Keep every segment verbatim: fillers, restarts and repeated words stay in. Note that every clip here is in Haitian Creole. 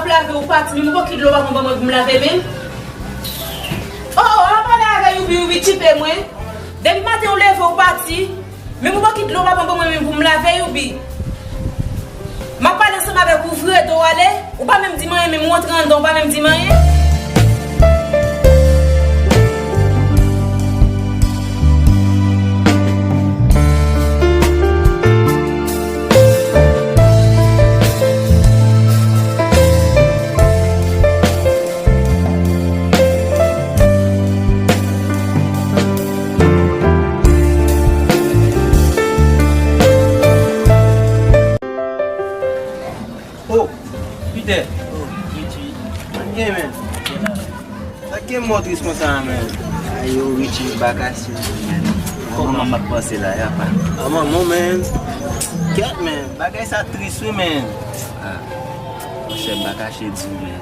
Lave ou pati, menm yon bokit dlo pa pran ban mwen pou m lave menm. Oh, oh, an pale avè Youbi, Youbi tchipe mwen. Depi maten ou leve ou pati, menm yon bokit dlo pa pran ban mwen menm pou m lave, Youbi. M ap pale ansanm avèk ou, vire do w ale, ou pa menm di m anyen, menm ou antre anndan, ou pa menm di m anyen. Oh, Peter. Oh, Richie. Sa k gen, men? Sa k gen mò tris konsa, men? Ayo, Richie, m pa ka sou, men. Kòman m ap panse la, ya pa? A, manman, men. Kèt, men. Bagay sa tris, wi, men. Ah, monchè, m pa kache di w, men.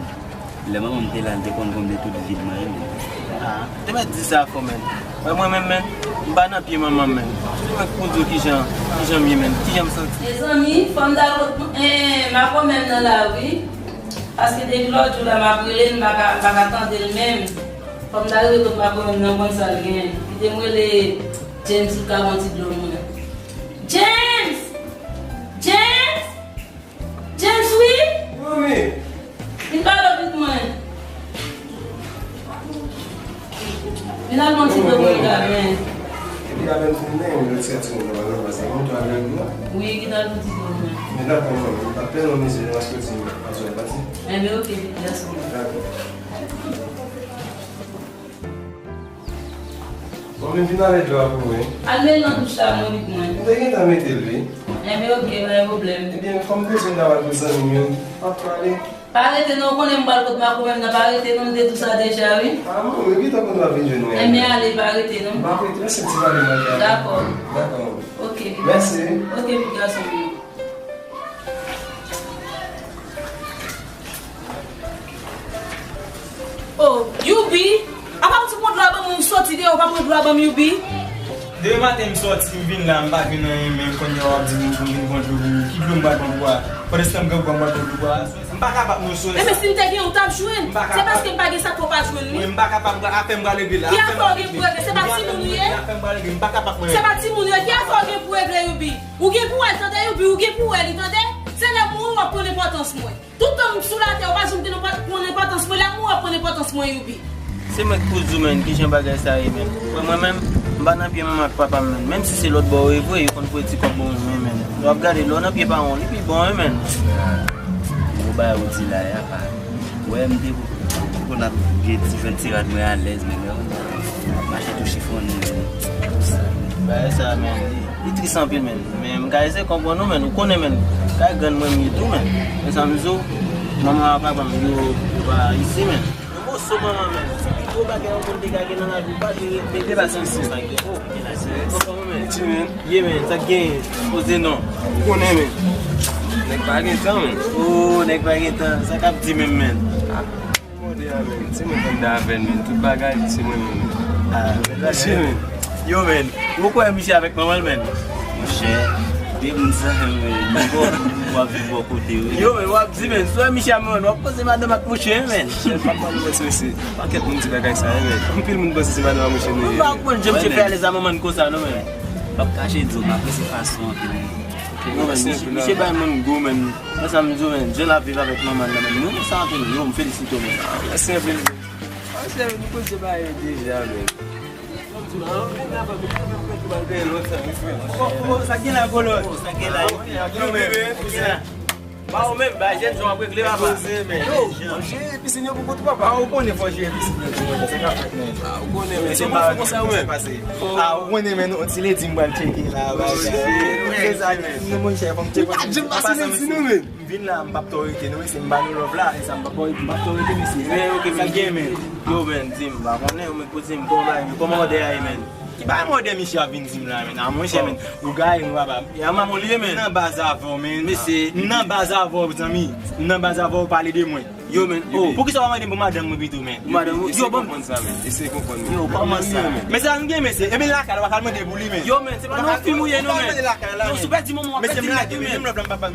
Lè manman m te la, l te konn konn de tout vi m, men. Ah, te mèt di sa fò, men. Wè mwen menm, men, m pa nan pye manman m, men. Se mwen k pou di w kijan, kijan m ye, men. Kijan m santi. Mezanmi, fò m ta kot, eh, makomè m nan la, wi. Paske depi lòt jou la, m ap rele l, m pa ka, m pa ka tande l menm. Fò m ta rive kot makomè m nan, konn sa l gen. Kite m rele James pou l ka ban ti dlo mwen. James! James! James, wi! Manmi! Vin pale vit mwen. Vin al ban ti dlo mwen la, men. Epi avè m fin men, m retire timoun nan, nan, paske mwen tou avè m, non? Wi, kite al ban ti dlo mwen. Men dakò, manmi, m pa pè non, mesye, paske di m, pa sou pati. Enben, oke, vit gason mwen. Dakò. Bon, men vin ale dlo a pou mwen. Al mete l nan douch la, mwen, vit mwen. M te gentan mete l, wi. Enben, oke, pa gen pwoblèm. Ebyen, kòm koze m ta pral pou zanmi m yo, m p ap pale. Pa rete non, ou konnen m pral kot makomè m nan, pa rete non, m te di w sa deja, wi. A, mwen, wi, tankou nou ap vin jwenn mwen. Enben, ale, pa rete non. M ap rete, se ti pale mwen fè. Dakò. Dakò. Oke. Mèsi. Oke, vit gason m. Oh, Youbi! Apa w di pran dlo a ban mwen, ou soti deyò, ou pa pran dlo a ban m, Youbi? Demen maten m soti, m vin la, m pa jwenn anyen, men kounye a w ap di m pou m vin pran dlo pou ou. Ki dlo m pral pran pou ou a? Pandanstan m gen pou m pral pran dlo pou ou a. M pa kapab non, sou sa. Enben, si m te gen, ou t ap jwenn. M pa kapab. Se paske m pa gen sa k fè w pa jwenn, wi. Wi, m pa kapab, afè m pral regle la. Ki afè w gen pou regle? Se pa timoun ou ye? Afè m pral regle, m pa kapab mwen. Se pa timoun ou ye, ki afè w gen pou regle, Youbi? Ou gen pou wè l, tande, Youbi, ou gen pou wè li, tande. Se lè m mouri w ap konn enpòtans mwen. Tout tan m sou latè, ou pa janm te nan pa-, pran enpòtans mwen, lè m mouri w ap pran enpòtans mwen, Youbi. Se mwen k pou di w, men, kijan bagay sa ye, men. Wè, mwen menm, m pa nan pye manman ak papa m, men. Menm si se lòt bò yo ye vre, yo konn voye ti kòb ban mwen, men. Lè w ap gade, lè w nan pye paran w, li pi bon, wi, men. Gwo bagay ou di la, ya pa. Wè, m te konn ap gen ti jwèt ti rad mwen alèz, men, men, mache tou chifonnen, men. Bagay sa, men, li, li tris anpil, men. Men, m ka eseye konprann ou, men, ou konnen, men, kay grann mwen m ye tou, men. Men sa m di w, manman ak papa m yo, yo pa isi, men. Yon moso manman, men. Se pi gwo bagay yon moun te ka gen nan lavi, ou pa dwe rete. Mete pasyans, mesye. Konprann ou, men? Piti, men. Ye, men, sa k genyen? Poze non. Ou konnen, men. Nèg pa gen tan, men. Oh, nèg pa gen tan. Sa k ap di menm, men? Ah, mande a, men. Se mwen k anndan avè l, men. Tout bagay, se mwen menm, men. Ah, men. Mesye, men. Yo, men. Ou kwè misye avèk manman l, men? Monchè, de moun sa, men. Bon, w ap viv bò kote, wi. Yo, men, w ap di, men. Swa misye a, men, w ap poze madanm ak mouche, men. Chèf, pa pale wè se, se. Pakèt moun di bagay sa, men. Anpil moun panse se madanm ak mouche nou ye. M pa konprann jan misye fè alèz a manman n konsa, non, men. M p ap kache di w, m apresye fason anpil. Non, men, misye, misye bay moun gou, men. Mwen sa m di w, men, jan l ap viv avèk manman l nan, men, mwen, mwen sa anpil, yo, m felisite w, men. Ah, mèsi anpil. Ah, se nou koze bagay yo deja, men. Oh, oh, sa gen la, Kolo? Oh, sa gen la? Yo, men, men, men, men. Ba ou menm, ba jèn jan w ap regle, papa. Poze, men. Yo, jere pisin yo pou kont ou, papa. Ou konnen fò jere pisin yo pou mwen, se ka fèt, men. Ah, ou konnen, men, se pa konsa, ou menm. Ah, ou konnen, men, yon ti ledi m pral tcheke la, bagay. Se sa, men. Non, monchè, fò m tcheke. Ou pa janm pase ledi, non, men. M vin la, m p ap twò rete, non, men, se m ba nou love la, e sa m p ap twò rete, m p ap twò rete, mesye. Men, ok, men, gen, men. Yo, men, di m, pa konnen, ou menm, kote m, kòman bagay, men, kòman òdè a ye, men? Ki bagay mòdè misye ap vin di m la, men? A, monchè, men. Ou gaye, mwen, papa. Ya, maman, li ye, men. M nan baz avè w, men. Mesye. M nan baz avè w, zanmi. M nan baz avè w, pale de mwen. Yo, men. Oh, poukisa w pa mande pou madanm mwen pito, men? Madanm, yo, bon. Eseye konprann sa, men. Eseye konprann, men. Yo, kòman sa? Men sa m gen, mesye. Ebyen, lakay la, w pa ka mande pou li, men. Yo, men, se pa nan fim ou ye, non, men. Non, si w pèdi manman w, w pèdi nèt, men.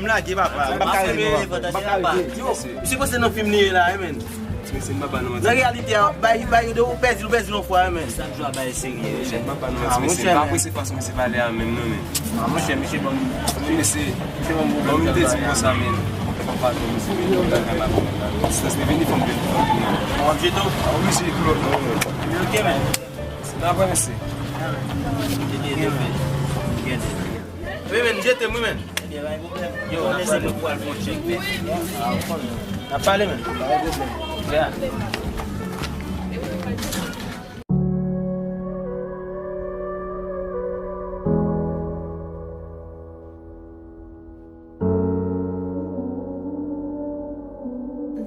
M lage, papa. M pa ka rete, papa. M pa ka rete. Yo, misye panse nan fim li ye la, men. Ti mesye, m pa ba nou manti. Nan reyalite a, bay, bay, ou pèdi, ou pèdi yon fwa, men. Sa k jwa bay serye, wi. M pa ba nou manti, mesye. M pa apresye fason misye pale a menm, non, men. A, monchè, misye ban m, ti mesye, misye ban m pwoblèm. Ban m te di konsa, men. Fò m pa twò, mesye, men, m pa ka ba nou manti. Distans li vini, fò m vini, fò m vini. W ap jete w? A, oblije jete lòt, non, men. Ok, men. Se la vre, mesye. Wi, men, jete m, wi, men. Yo, n ap pale, nou pral fè yon tchèk, men. N ap pale, men. Yeah.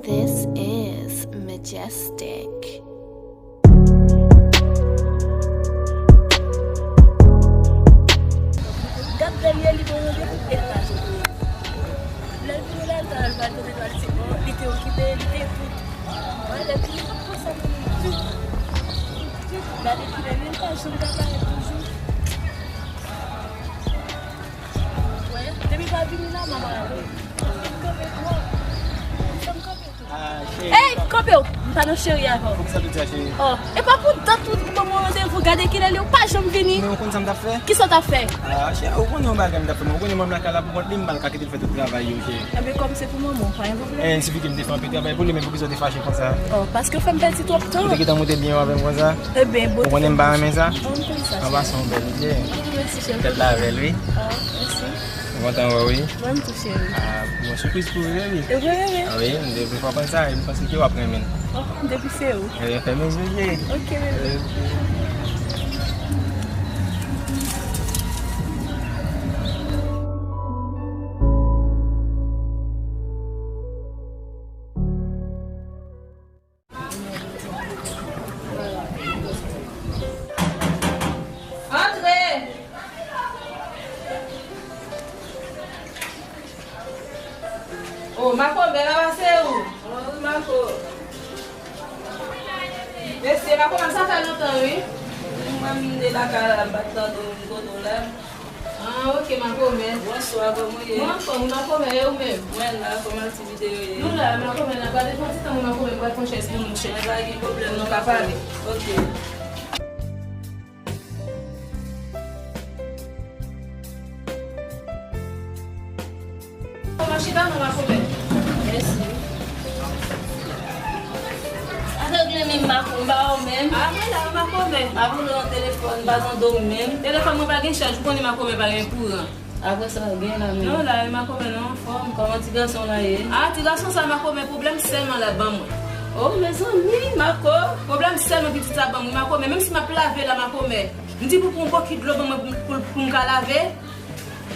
This is Majestic. Gad bèl ye, li bon, li bon, bèl la, jodi. Lè l vini la, l ta al bat kote l pral di, bon, li te okipe, li te tout. Mwen, lè vini, konsa pou li tout. Tout. Gade kilè li, li pa janm ka parèt toujou. Wè, depi l pa vini la, manman ale. Li kanpe twòp. Li fè m kanpe. Ey, kanpe w! M pa nan cheri avè w. Poukisa w te di sa, cheri? Oh, e pa pou dat ou ban mwen randevou, gade kilè li, ou pa janm vini. Men ou konn sa m t ap fè? Kisa w t ap fè? Ah, cheri, ou konnen yon bagay m t ap fè, men ou konnen manm lakay la pou kont li, m pa ka kite l fè tout travay yo, cheri. Enben, kòm se pou manman w, pa gen pwoblèm. Eh, il suffit ke m te fè anpil travay pou li, men poukisa w te fache konsa? Oh, paske w fè m pèdi twòp tan. Ou te gentan monte byen avè m konsa? Enben, bon. Ou konnen m pa renmen sa? Oh, m konn sa, cheri. An pasan, yon bèl ide. Oh, mèsi, cheri. Tèt la bèl, wi. Ah, mèsi. M kontan wè w, wi. Mwen tou, cheri. Ah, bon sipriz pou ou, wi. E vre, wi. Ah, wi, m te vle fè w konn sa, e m panse ke w ap renmen l. Oh, depi se ou. Eh, fè m vle. Ok, bebe. Antre! Oh, Makomè, la pase ou? Oh, wi, Mako. Mesye, Makomè, sa fè lontan, wi. Mwen, m te lakay la, m pa t tande w, m kote w la. Ah, ok, Makomè. Bonswa, kòman w ye? Mwen anfòm, Makomè, e ou menm? Mwen la, kòman aktivite yo ye? Nou la, Makomè, n ap gade fon ti tan, Makomè, m pral pran chèz pou nou, chèz. Mwen pa gen pwoblèm, nou ka pale. Ok. Kòman chita non, Makomè? Mèsi. Sa regle menm, Mako, m pa wè w menm. Ah, mwen la, Makomè. M ap rele w nan telefòn, m pa tande w menm. Telefòn mwen pa gen chaj, ou konnen Makomè pa gen kouran. Apre sa, gen la menm. Non, la, Makomè, non, anfòm. Kòman ti gason la ye? Ah, ti gason sa, Makomè, pwoblèm sèlman l ap ban mwen. Oh, mezanmi, Mako. Pwoblèm sèlman pitit sa ban mwen, Makomè. Menm si m ap lave la, Makomè. M di pou pran yon bokit dlo ban mwen pou, pou, pou m ka lave.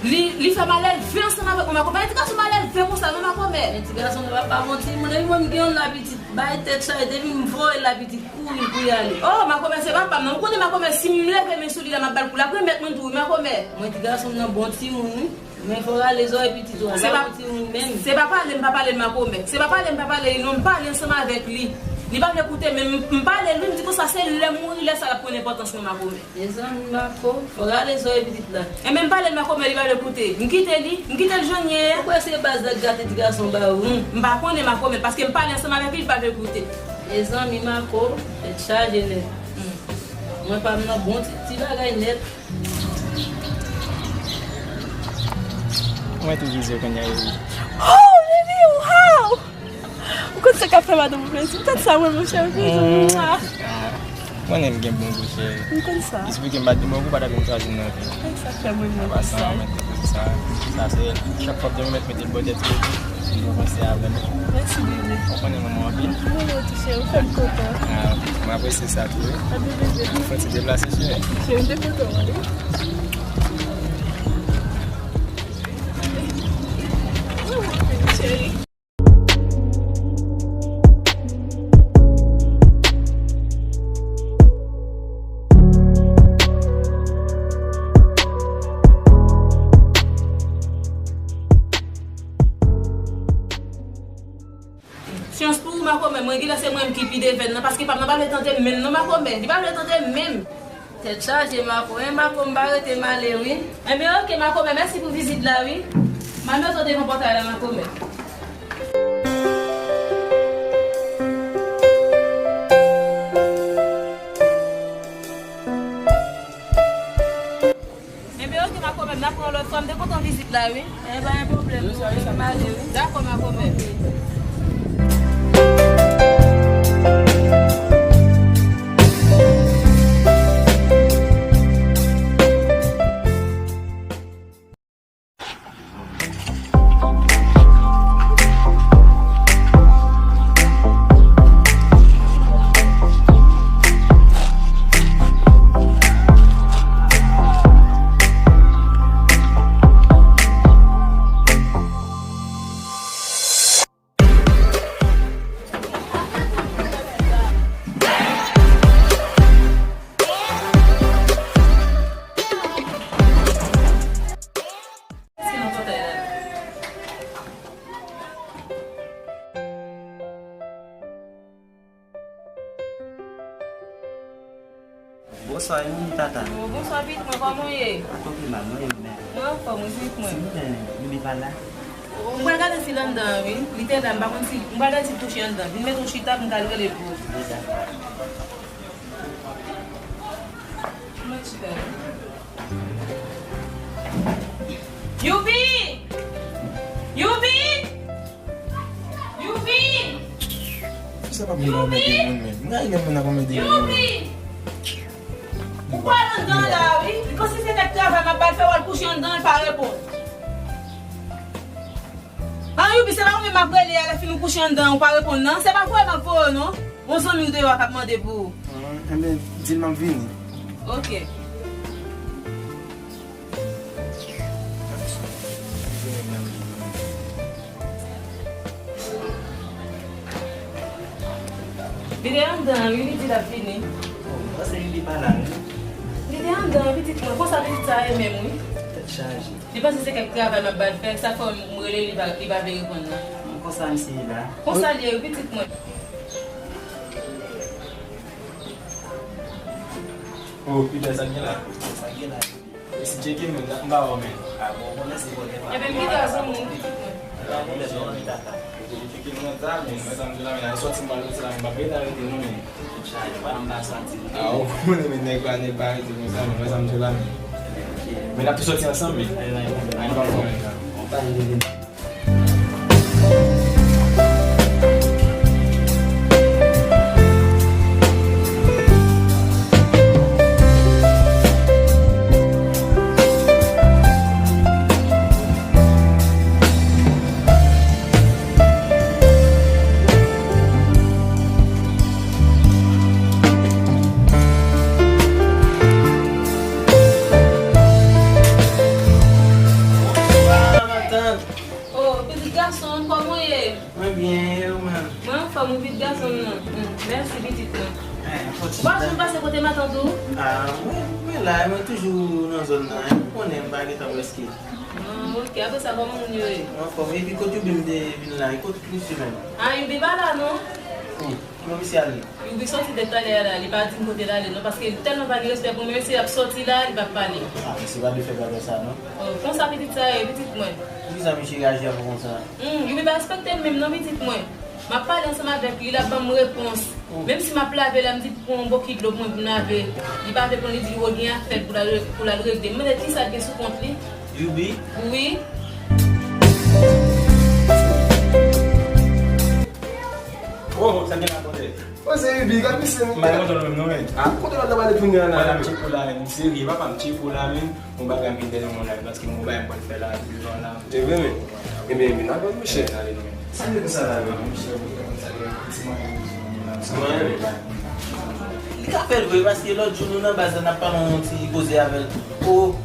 Li, li fè malelve ansanm avèk mwen, Makomè. Pa gen ti gason malelve konsa non, Makomè. Men ti gason nan pa, pa bon timoun. Epi mwen m gen youn la pitit. Bay tèt chaje, depi m voye l la pitit, kouri pou y ale. Oh, Makomè, se papa m nan. Ou konnen Makomè, si m leve men sou li la, m ap ba l kou la. Remèt mwen tou, wi, Makomè. Mwen ti gason m nan bon timoun, wi. Men fò w rale zòrèy pitit ou a, se pa bon timoun menm. Se pa pale m pa pale l, Makomè. Se pa pale m pa pale li non, m pale ansanm avèk li. Li pa vle koute, men m, m pale l, wi, m di konsa, se lè m mouri, lè sa l ap konn enpòtans mwen, Makomè. Mezanmi, Mako, fò rale zòrèy pitit la. Enben, m pale l, Makomè, li pa vle koute. M kite li, m kite l jan l ye a. Ou kwè se baz la k gate ti gason ba ou? M, m pa konnen, Makomè, paske m pale ansanm avèk li, li pa vle koute. Mezanmi, Mako, tèt chaje nèt. Mwen pa m nan bon ti, ti bagay nèt. Mwen tou vize w kounye a, Eri. Oh, Lili, wow! Ou konn sa k ap fè madanm ou plezi? Tèt sa mwen, monchè, mwen bezwen mwa. Ah, mwen menm gen bon gou, cheri. M konn sa. Esplike m pa t gen bon gou, pa t ap vin chwazi m nan vi. Sa k fè mwen menm konsa. Sa, mwen te poze sa. Sa se chak fwa m te mèt mete l bò tèt ou, m panse avè m. Mèsi, bebe. Ou konnen manman anpil. Mwen tou, cheri, ou fè m kontan. Ah, mwen apresye sa tou, wi. Fò ti deplase, cheri. Cheri, m te kontan, wi. Cheri. Chans pou ou, makomè, mwen genlè se mwen menm ki pi devèn nan, paske pa m nan pa vle tande m menm non, makomè. Li pa vle tande m menm. Tèt chaje, makomè, makomè, m pa rete m ale wi. Enben, oke, makomè, mèsi pou vizit la wi. M al mete w devan pòtay la, makomè. Enben, oke, makomè, n a pran lòt fwa. M te kontan vizit la, wi. Enben, pa gen pwoblèm, m ale, wi. Dakò, makomè. Bonswa, Youri tata. Oh, bonswa, pitit mwen, kòman w ye? Atò pi mal, mwen yo menm. Mwen anfòm, wi, pitit mwen. Silvouplè, Youri pa la? M pral gade si l anndan an, wi. Li te la, m pa konn si, m pral gade si l touche anndan. Vin mete w chita pou m ka al rele pou ou. Bon, dakò. Mwen chita. Youbi! Youbi! Youbi! Sa pa moun nan mède moun, men. Mwen ay lè moun nan mède moun. Youbi! Ou pa al anndan la, wi. Li panse se kèk travay m ap ba l fè, w al kouche anndan, l pa reponn. An, Youbi, se pa ou menm m ap rele a, lè fini w kouche anndan, ou pa reponn, non? Se pa voye m ap voye w, non. Yon zanmi w deyò a k ap mande pou ou. Ah, enben, di l m ap vini. Oke. Li te anndan an, wi, li di l ap vini. Oh, m panse li pa la, wi. Li te anndan an, pitit mwen. Konsa pitit sa ye menm, wi. Tèt chaje. Li panse se kèk travay m ap ba l fè, sa fè m rele li, li pa, li pa vle reponn nan. Konsa misye la. Konsa l ye, wi, pitit mwen. Oh, Peter, sa k gen la? Sa k gen la? Mesi, tcheke men, m ba w men. Ah bon, konnen se kote pa. Enben, m kite a sou moun. Ah bon, lè non, li tata. Tcheke men, sa men, mwen sa m di la men, al sòti m pral sòti la men, m pa p rete arete non men. Chay, pa m pa sòti. Ah, ou konnen men nèg pa, nèg pa rete konsa men, mwen sa m di la men. Men n ap tou sòti ansanm men. Ay, pa pwoblèm. Ou pa rete. Bonswa, matant. Oh, pitit gason m, kòman w ye? Mwen byen, e ou menm? Mwen anfòm, wi, pitit gason m nan. Hmm, mèsi, pitit mwen. Eh, fò ti chita. Ou pa janm pase kote matant ou? Ah, mwen, mwen la, mwen toujou nan zòn nan, hein. Ou konnen m pa gentan prèske. Ah, ok. Apre sa, kòman moun yo ye? Mwen anfòm. Epi kote Youbi m te vin la, e kote misye menm? Ah, Youbi pa la, non. Hmm. Kòman misye ale? Youbi sòti depi talè a la, li pa di m kote l ale non, paske li tèlman pa gen respè pou mwen, se ap sòti la, li p ap pale. Ah, misye pa dwe fè bagay sa non. Oh, konsa pitit sa ye, pitit mwen. Poukisa misye reyaji avè w konsa? Hmm, Youbi pa respekte m menm non, pitit mwen. M ap pale ansanm avèk li, l ap ban m repons. Oh. Menm si m ap lave la, m di pou pran yon bokit dlo pou mwen pou m lave, li pa vle pran, li di li gen afè pou l al, pou l al regle. M mande l kisa l gen sou kont li. Youbi? Wi. Oh, sa gen la kote? Oh, se Youbi, gad misye, men. M pa kontan menm non, men. Ah, kote l al nan pale kounye a la, men? Papa m tcheko la, men. M serye, papa m tcheko la, men. Yon bagay m vin dèyè moun la, paske m gon bagay m pral fè la, devan la. E vre, men? Ebyen, vin avè m, monchè. Ale, non, men. Sa vle konsa la, men? Monchè, ou konn sa gen ti mwayen, ti mwayen, men. Li ka fè l vre, paske lòt jou nou nan baz la, n ap pale yon ti koze avè l. Oh,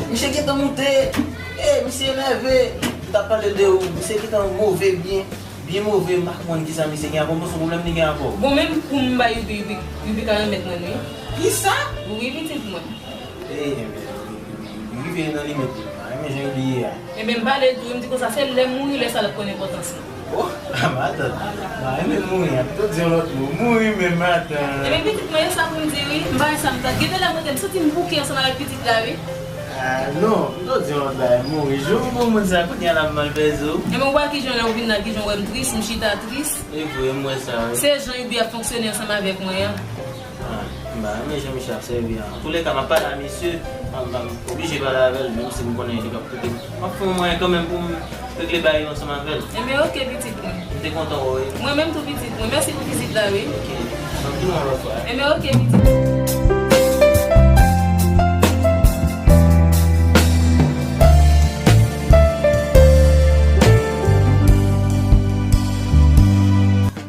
misye gentan moute. Eh, misye enève. M t ap pale de ou. Misye gentan move byen. Byen move, m pa konprann kisa misye gen avè w, m panse pwoblèm li gen avè w. Bon, menm pou m bay Youbi, Youbi, Youbi ka remèt mwen l, wi. Kisa? Wi, pitit mwen. Eh, enben, Youbi, Youbi, Youbi rive nan limit li, m pa renmen jan Youbi ye a. Enben, m pale tou, m di konsa, se lè m mouri, lè sa l ap konn enpòtans mwen. Oh, matant, m pa renmen mouri, an tou di yon lòt mo. Mouri menm, matant. Ebyen, pitit mwen, e sa pou m di, wi. M pa wè sa m ta. Gen de lè, mwen, m santi m bouke ansanm avèk pitit la, wi. Ah, non, m tou di yon lòt bagay, mouri. Jou pou moun sa, kounye a l ap mal pèse w. Ebyen, ou wè kijan lè ou vin la, kijan w wè m tris, m chita tris. E vre, m wè sa, wi. Se jan Youbi ap fonksyone ansanm avèk mwen an. Ah, m pa renmen jan misye ap sèvi an. Antoulèka, m ap pale a misye. M ap, m ap oblije pale avè l, menm si m konnen li p ap koute m. M ap fè yon mwayen kanmenm pou m regle bagay yo ansanm avè l. Enben, oke, pitit mwen. M te kontan wè w, wi. Mwen menm tou, pitit mwen. Mèsi pou vizit la, wi. Oke. N ap tounen yon lòt fwa. Enben, oke, pitit mwen.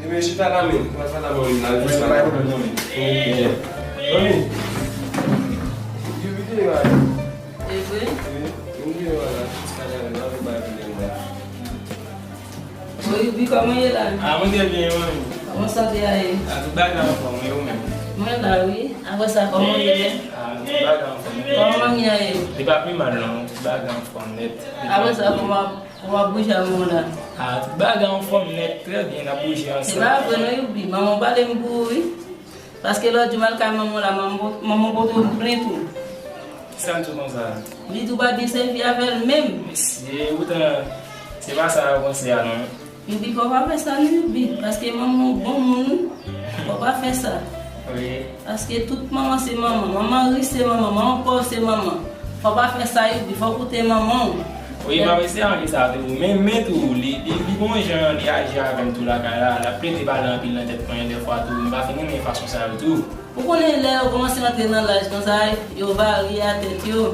Ebyen, chita la, men. Pral pale a manmi m la, l di sa. Pa gen pwoblèm, non, men. Manmi, Youbi te la. E vre? Wi, Youbi te la, ti pale avè l, pa vin bay pwoblèm, non. Bon, Youbi, kòman w ye la? Ah, mwen trè byen, manmi. Kòman sante a ye? Ah, tout bagay anfòm, wi, ou menm? Mwen la, wi. Apre sa, kòman w ye? Ah, tout bagay anfòm. Kòman manmi a ye? Li pa pi mal, non. Tout bagay anfòm nèt. Apre sa, kòman Ou ap bouje ak manman w la? Ah, tout bagay anfòm nèt, trè byen, n ap bouje ansanm. Se pa vre non, Youbi. Manman w pale m pou ou, wi. Paske lòt jou m al kay manman w la, manman w, manman w pote w plent ou. Kisa l di w konsa? Li di w pa byen sèvi avè l menm. Mesye, poutan, se pa sa yo panse a non. Youbi, fò w pa fè sa non, Youbi. Paske manman w bon moun, wi. Fò w pa fè sa. Wi. Paske tout manman se manman. Manman ri se manman, manman pòv se manman. Fò w pa fè sa, Youbi, fò w koute manman w. Wi, m ap eseye aranje sa tou. Men, men tou, li, li, li gon jan li aji avè m tou lakay la. L ap plede pale anpil nan tèt mwen dèfwa tou. M pa fin renmen fason sa yo tou. Ou konnen lè yo kòmanse antre nan laj konsa, yo varye a tèt yo.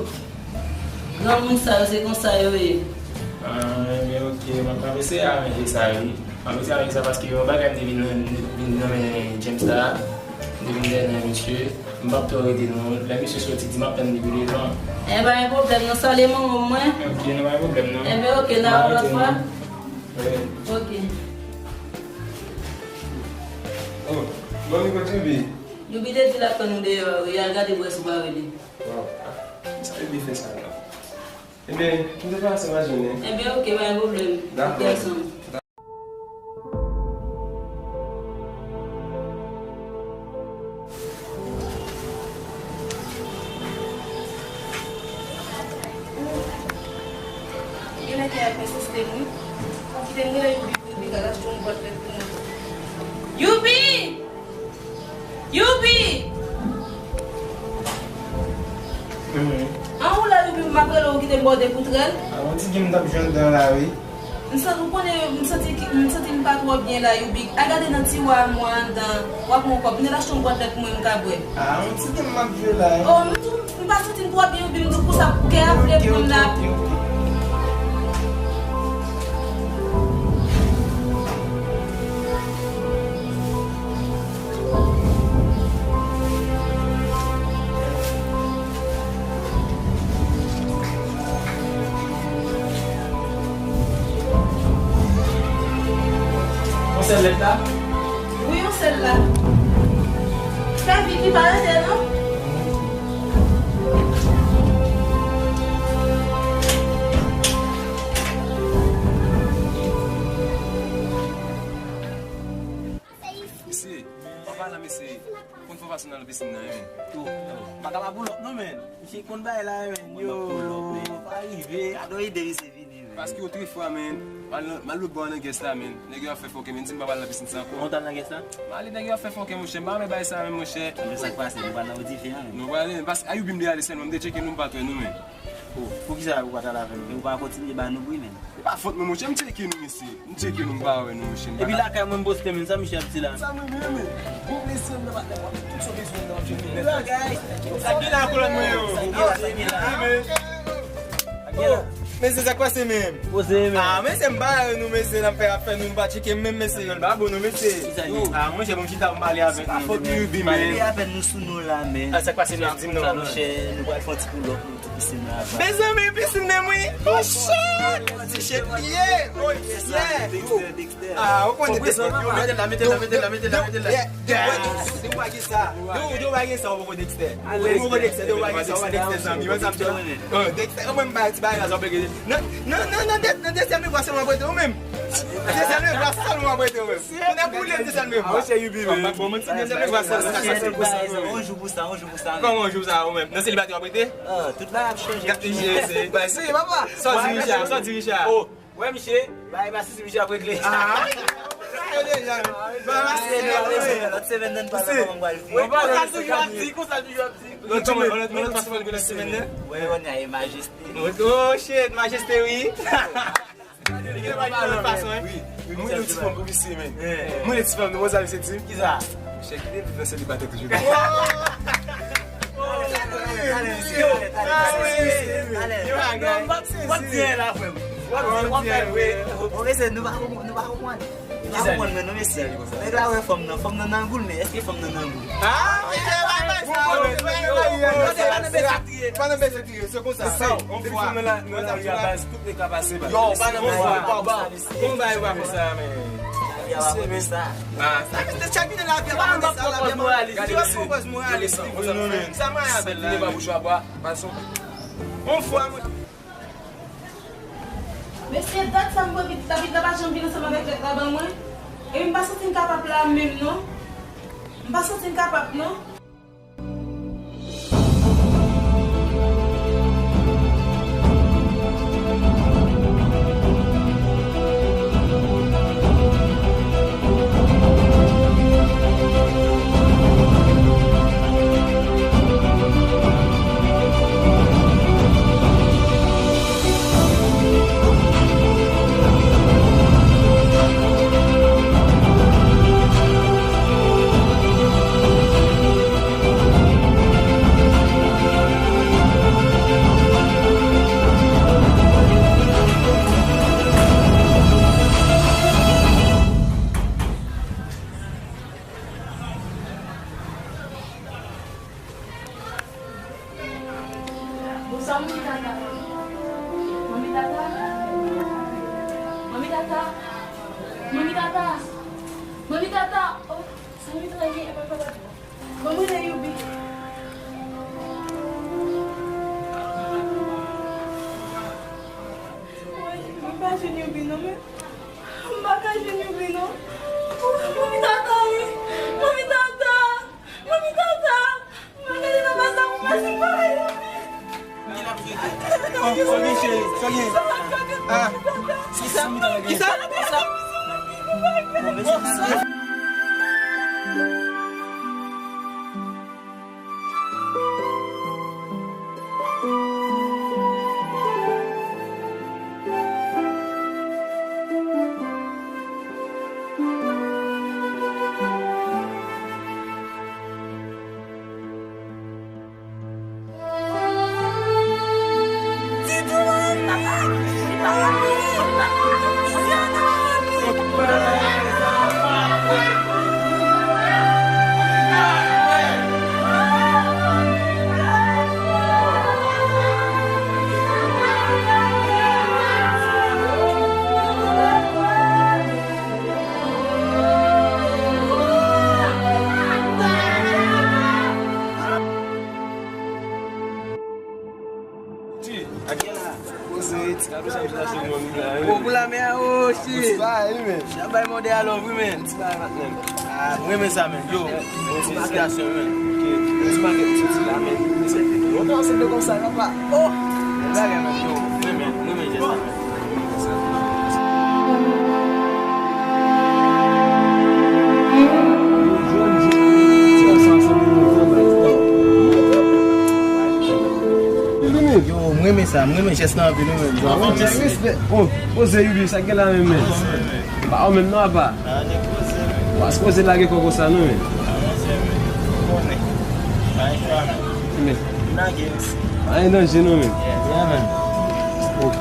Granmoun sa yo, se konsa yo ye. Ah, ebyen, oke, m ap, m ap eseye aranje sa, wi. M ap eseye aranje sa paske yon bagay m te vin, vin nan men James la. M te vin dèyè nan misye. M p ap twò rete non. Lè misye soti, di m ap tann li pi devan. Enben, pa gen pwoblèm non, salye manman mwen. Oke, non, pa gen pwoblèm non. Enben, oke, n a wè lòt fwa. Wi. Oke. Oh, manmi, kote Youbi? Youbi te di l ap tann ou deyò a, wi, al gade pou wè si w pa wè li. Waw, ah, sa Youbi fè sa la? Ebyen, m te pase m a jounen. Ebyen, oke, pa gen pwoblèm. Dakò. Oke, ansanm. Genlè kè a pèsiste m, wi. Kite m rele Youbi pou Youbi ka achte yon bwat lèt pou mwen. Youbi! Youbi! An ou la, Youbi, m ap rele w, kite m ba w de kout rèl. A, yon ti grenn m t ap jwenn dan la, wi. M santi, ou konnen, m santi ki, m santi m pa twò byen la, Youbi. Al gade nan tiwa a mwen anndan, w ap wè yon kòb. Vin al achte yon bwat lèt pou mwen, m ka bwè. A, yon ti grenn m ap jwe la, wi. Oh, m tou, m pa santi m twò byen, Youbi, m tou konsa, kè a vle pran m la. Ok, ok, ok, ok. Yon sèl lèt la? Wi, yon sèl la. Fè vit, li pa rete, non? Mesye, an palan, mesye, konn fè fason nan pisin nan, wi, men. Yo, m pa ka pa pull up non, men. Misye konn bagay la, men. Yo, pa rive. Gade yon ide, misye vini, men. Paske yo trè fwa, men. M al nan, m al lòt bò nan gès la, men. Nèg yo ap fè fòkè, men. Di m pa pral nan pisin sa ankò. Ou t al nan gès la? M ale, nèg yo ap fè fòkè, monchè. M pa renmen bagay sa, men, monchè. Sa k pase? Nou pral nan yon dife, an, men. Nou prale, men. Paske a Youbi m te ale sèlman, m te tcheke nou, m pa t wè nou, men. Oh, poukisa ou pa t al avè m? Men ou pa kontinye ba nou bri, men. E pa fòt mwen, monchè, m tcheke nou, mesye. M tcheke nou, m pa wè nou, monchè. Epi lakay mwen, m poste, men sa misye ap di la. Sa mwen menm, men. Bon, mesye, m nan patnè, w ap tout sa w bezwen nan, w ap tcheke. Sa ki la, kolòn mwen yo? Sa ki la, sa ki la? Wi, men. Oh, mesye, sa k pase menm? Poze, men. Ah, mesye, m pa wè nou, mesye, n ap fè, ap fè nou, m pa tcheke m menm, mesye, yo, l pa bon, non, mesye. Kisa gen? Ah, monchè, bon, m chita, m pale avèk nou. Se pa fòt nou, Youbi, men. Pale avè nou sou nou la, men. Ah, sa k pase menm, di m non. Sa, monchè, nou pral fè yon ti pull up, nou. Mezanmi, pisin menm wi. Oh shit. Ti shit li ye. Oh yeah. Ah, ou konnen Dexter. Yo, mete l la, mete l la, mete l la, mete l la, mete l la. Depi w wè gen sa, depi w wè gen sa, ou poko Dexter. Ou poko Dexter, depi w wè gen sa, ou pa Dexter zanmi. Wè sa m di la. Oh, Dexter, mwen m bay ti bagay la, sa w peke. Nan, nan, nan, nan, nan dezyèm nivou a, se mwen prete ou menm. Se sèl men vwa sèlman w ap rete, ou menm. Kounye a pou w leve, se sèl men vwa. Bon, mwen ti de sèl men vwa sèlman. On jou pou sa, on jou pou sa. Kòman on jou pou sa, ou menm? Nan selibatè w ap rete? Ah, tout bagay ap chanje. Gade, se, se, bay, se, papa. Sa w di, Richard? Sa w di, Richard? Oh, wè, misye, bay, pa sisi, misye ap regle. Ah, wi. Sa yo deja. Bay, pa sisi, misye ap regle. Lòt semèn nan, nou pa wè kòman m pral fè. Konsa toujou ap di, konsa toujou ap di. Lòt semèn, lòt, lòt, lòt semèn, lòt semèn, non? Wè, on a majeste. Oh, shit, majeste, wi. Li gen lòt fason, en. Wi, wi, mwen yon ti fanm pou misye, men. Mwen yon ti fanm, nou, sa misye di. Kisa? Misye ki te viv nan selibatè toujou. Yo, bagay. W ap di la, frè m. W ap di, w ap fè vre. Bon, mesye, nou pa konprann, nou pa konprann. Nou pa konprann, men non, mesye. Nèg la wè fanm nan, fanm nan nan goul, men èske fanm nan nan goul? Ah, mesye, pa nan bezwen triye, pa nan bezwen triye. Se konsa. Sa, on fwa. Depi fanm nan la, nan lari a, baz, tout nèg ka pase, baz. Yo, pa nan bezwen, pa, pa. Bon, bagay pa konsa, men. Lavi a pa konsa. Ah, sa, se chak vini lavi a pa konsa, lavi a pa konsa. Gade, mesye. Sa mwen a bèl la. Sa mwen a bèl la. On fwa, mwen. Mesye, dat sa m pran pitit la, pitit la pa janm vin ansanm avèk lèt la ban mwen. Epi m pa santi m kapab la menm non. M pa santi m kapab non. Bonswa, Manmi Tata. Manmi Tata. Manmi Tata. Manmi Tata. Manmi Tata. Oh, sa Manmi Tata gen, e pa papa. Manmi rele Youbi. Mwen, mwen pa jwenn Youbi non, men. M pa ka jwenn Youbi non. Manmi Tata, wi. Manmi Tata. Manmi Tata. Mwen gade papa sa pou pase pa yo. Ki l ap jwe? Oh, sa gen, cheri? Sa gen? Ah. Kisa? Kisa? Kisa? Poze, ti kape sa, sa, sa, sa, sa. Bon, pou lame a, oh, shit. Sa bay mòde alò, wi, men. Ah, m renmen sa, men. Yo, felisitasyon, men. Ok. Ti makèt, ti la, men. Lontan se de konsa, papa. Oh! Bèl bagay, men. Yo, m renmen, m renmen jès la, men. Yo, m renmen sa, m renmen jès la anpil, wi, men. Respè. Oh, poze, Youbi, sa k gen la menm, men? Pa ou menm non, apa. Pas poze lage kò konsa, non, men. Men. Pa gen danje, non, men. Oh.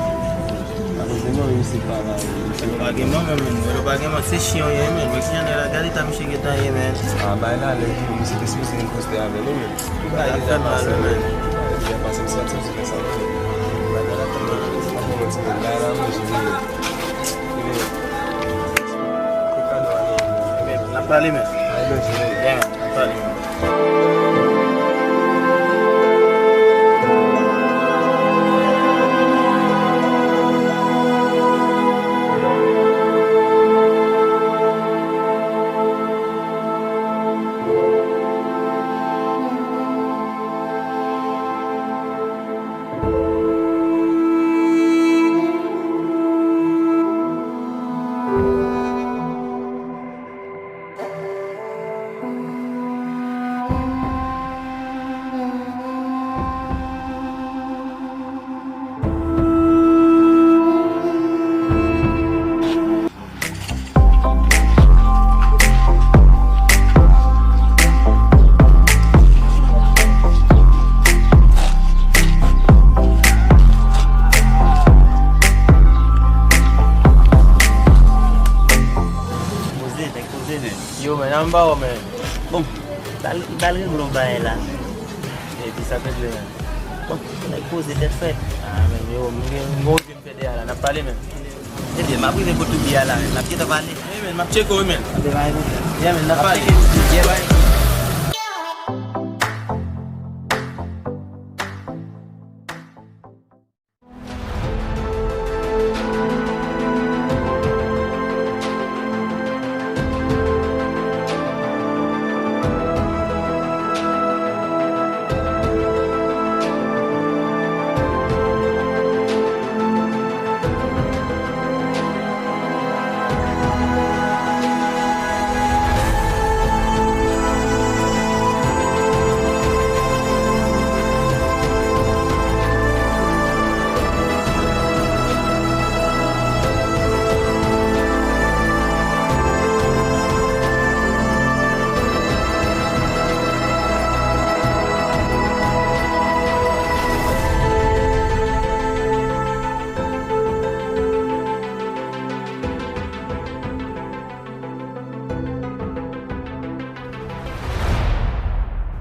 Pa gen manman, men. Yo pa gen manman, se chen yo ye, men. Men ki jan nèg la, gade ta misye gentan ye, men. Ah, bay la, lè pou misye te sipoze vin poste avè nou, men. Tout bagay ap fè mal, men. Tout bagay ap pase, misye ap santi fè sa. Bagay la tèlman, pa fè manti, men. Bagay la manje, men. Men, n ap pale, men. Ay, manje, men. Yeah, man, n ap pale, men. Nan m ba w, men. Bon, m pral, m pral regle yon bagay la. Epi sa te vle, men. Bon, nèg poze tèt frèt. Ah, men, yo, m gen, m gen yon dye m fè dèyè la. N ap pale, men. Ebyen, m ap rive kote w ye a la, men. N ap gentan pale. Wi, men, m ap tcheke w, men. Ok, bay, men. Yeah, men, n ap pale. Yeah, bay.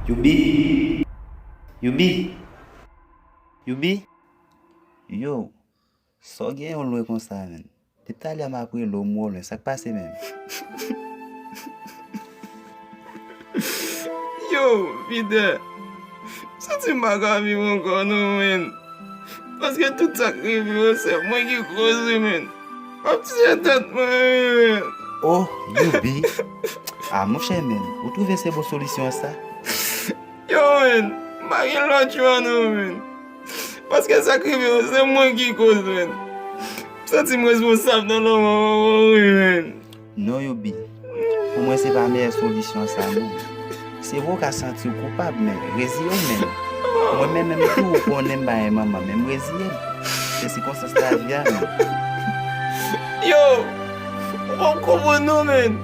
Youbi! Youbi! Youbi! Yo, sa w gen yon lwen konsa, menn? Depi talè a m ap rele w, m wè w lwen. Sa k pase menm? Yo, Peter, m santi m pa ka viv ankò non, menn. Paske tout sa k rive yo, se mwen ki koz li, menn. M ap tiye tèt mwen, wi, menn. Oh, Youbi. Ah, monchè, menn, ou twouve se bon solisyon an sa? Yo, menn, m pa gen lòt chwa non, menn. Paske sa k rive yo, se mwen ki koz, menn. M santi m responsab nan lanmò Maman, wi, menn. Non, Youbi. Pou mwen, se pa meyè solisyon sa, non. Se vre w ka santi w koupab, men reziye w, menn. Mwen menm, menm tou, ou konnen m pa gen manman, men m reziye m. Se sikonstans lavi a, menn. Yo! Ou p ap konprann, non, menn.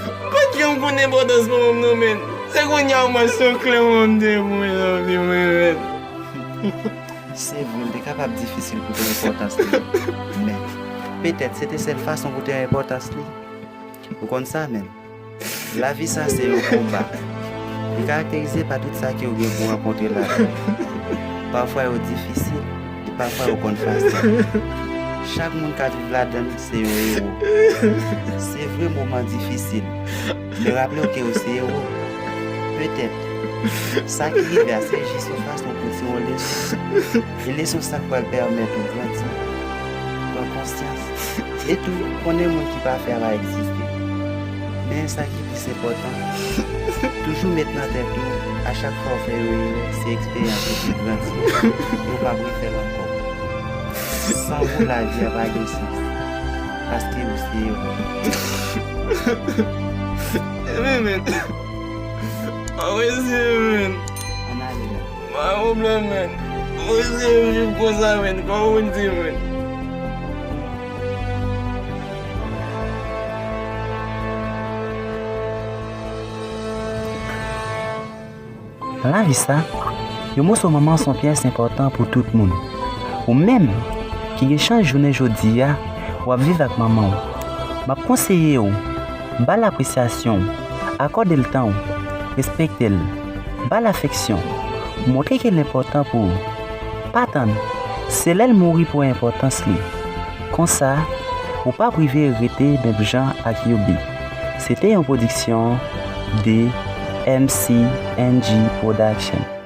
M pa t janm konn enpòtans manman m, non, menn. Se kounye a mwen se yon kle manman m te ye pou mwen nan vi mwen, menn. Se vre, l te kapab difisil pou te enpòtans li, men petèt se te sèl fason pou te enpòtans li. Ou konn sa, menn? Lavi sa se yon konba. Li karakterize pa tout sa ke w gen pou rankontre ladan l. Pafwa yo difisil, e pafwa yo konn fasil. Chak moun k ap viv ladan l se yon ewo. Se vre moman difisil, men raple w ke w se ewo. Petèt, sa ki rive a se jis yon fason pou w tire yon leson. E leson sa k pral pèmèt ou grandi, pran konsyans, e tou konnen moun ki pafè a pa egziste. Men sa ki plis enpòtan, toujou met nan tèt ou, a chak fwa w fè yon erè, se eksperyans ou pou grandi, e w p ap refè l ankò. San ou, lavi a pa gen sans, paske ou se ewo. Epi, men, mwen se, men. Ann ale, men. Pa pwoblèm, menn. Mwen se viv konsa, menn. Kòman w di, menn? Nan lavi sa, yon moso manman se yon pyès enpòtan pou tout moun. Ou menm ki gen chans jounen jodi a, w ap viv ak manman w, m ap konseye w, ba l apresyasyon w, akòde l tan w, respekte l, ba l afeksyon, montre ke l enpòtan pou ou. Pa tann, se lè l mouri pou wè enpòtans li. Konsa, ou p ap rive regrete menm jan ak Youbi. Se te yon pwodiksyon de M C N G Production.